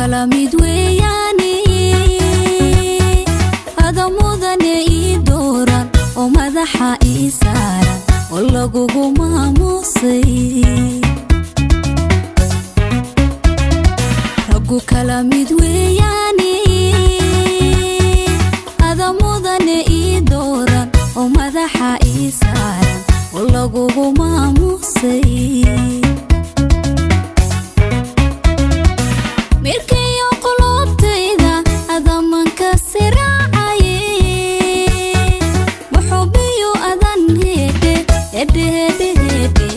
Kala mid weeyaane, ada mudane ii dooran oo madaxa ii saaran oo lagugu maamuusay. Raggu kala mid weeyaane, ada mudane ii dooran oo madaxa ii saaran oo lagugu maamuusay. Mirkayo qulubtayda adamanka siraacaye, muxubiyo adan hedhe hedhe hedhe hedhe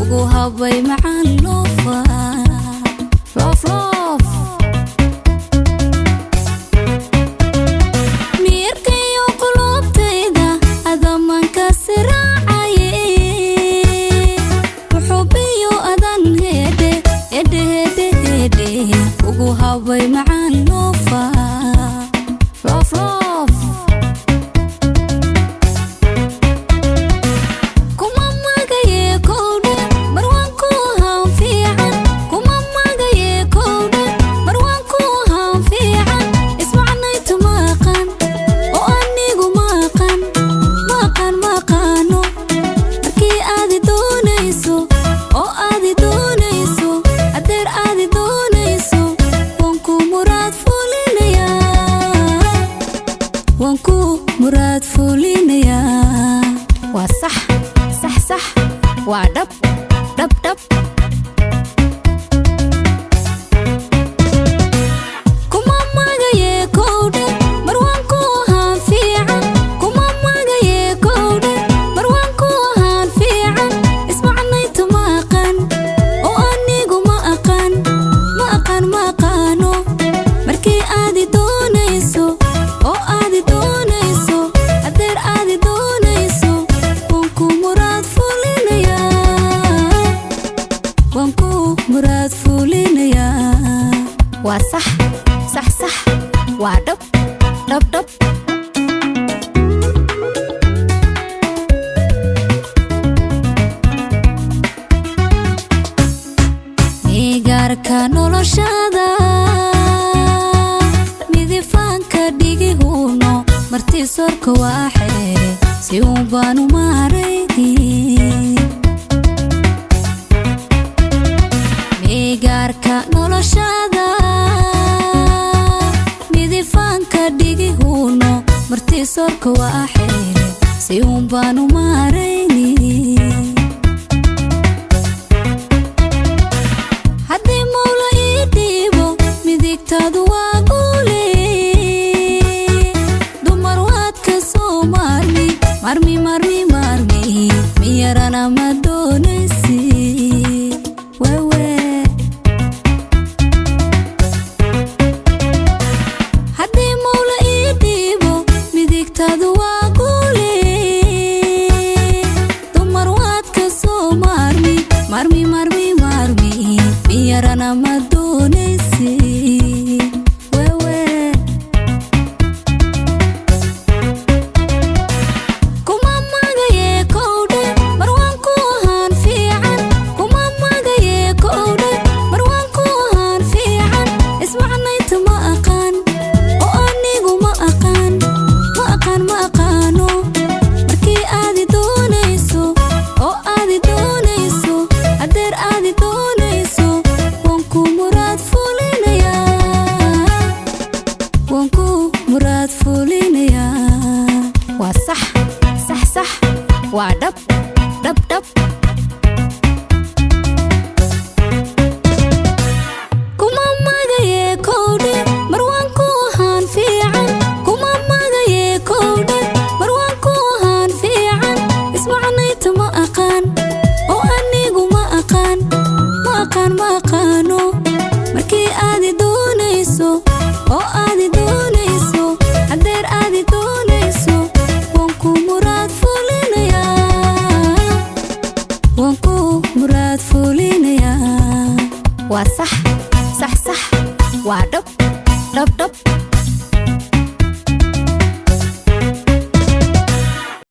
ugu habay macaan loofa loof loof. Mirkayo qulubtayda adamanka siraacaye, muxubiyo adan hedhe hedhe hedhe hedhe ugu habay macaan loofa loof loof. Kuma magaye kowdhe marwaan ku ahaan fiican, kuma magaye kowdhe marwaan ku ahaan fiican. Ismacnaytu maqan oo anigu maqan maqan maqaano, markii aadi doonayso oo aadi doonayso adeer aadi doonayso, waan ku muraad fulinayaa, waan ku muraad fulinayaa. Waa sax sax sax, waa dhab dhab dhab. Kuma magaye kowdhe marwaan ku ahaan fiican, kuma magaye kowdhe marwaan ku ahaan fiican. Ismacnaytu maqan oo anigu ma aqaan ma aqaan ma aqaano, markii aadi doonayso oo aadi doonayso adeer aadi doonayso, waan ku muraad fulinayaa, waan ku muraad fulinayaa. Waa sax sax sax, waa dhab dhab dhab. Migaarka noloshada midifaanka dhigihuno marti sorka waa xeere si uun baanu maarayni. Migaarka noloshada midifaanka dhigihuno marti sorka waa xeere si uun baanu maarayni. Haddii mawla ii dhiibo midigtaadu waa guule, dumar waad ka soo maarmi marmi marmi marmi, miyarana ma doonaysi wewe. Haddii mawla ii dhiibo midigtaadu waa guule, dumar waad ka soo maarmi marmi marmi marmi, miyarana ma doonaysi wewe. Kuma magaye kowdhe marwaan ku ahaan fiican, kuma magaye kowdhe marwaan ku ahaan fiican. Ismacnayta ma aqaan oo anigu ma aqaan ma aqaan ma aqaano, markii aadi doonayso oo aadi doonayso adeer aadi doonayso, waan ku muraad fulinayaa, waan ku muraad fulinayaa. Waa sax sax sax, waa dhab dhab dhab. Kuma magaye kowdhe marwaan ku ahaan fiican, kuma magaye kowdhe marwaan ku ahaan fiican. Ismacnayta ma aqaan oo anigu ma aqaan ma aqaan ma aqaano, markii aadi doonayso oo aadi doonayso adeer aadi doonayso, waan ku muraad fulinayaa, waan ku muraad fulinayaa. Waa sax sax sax, waa dhab dhab dhab.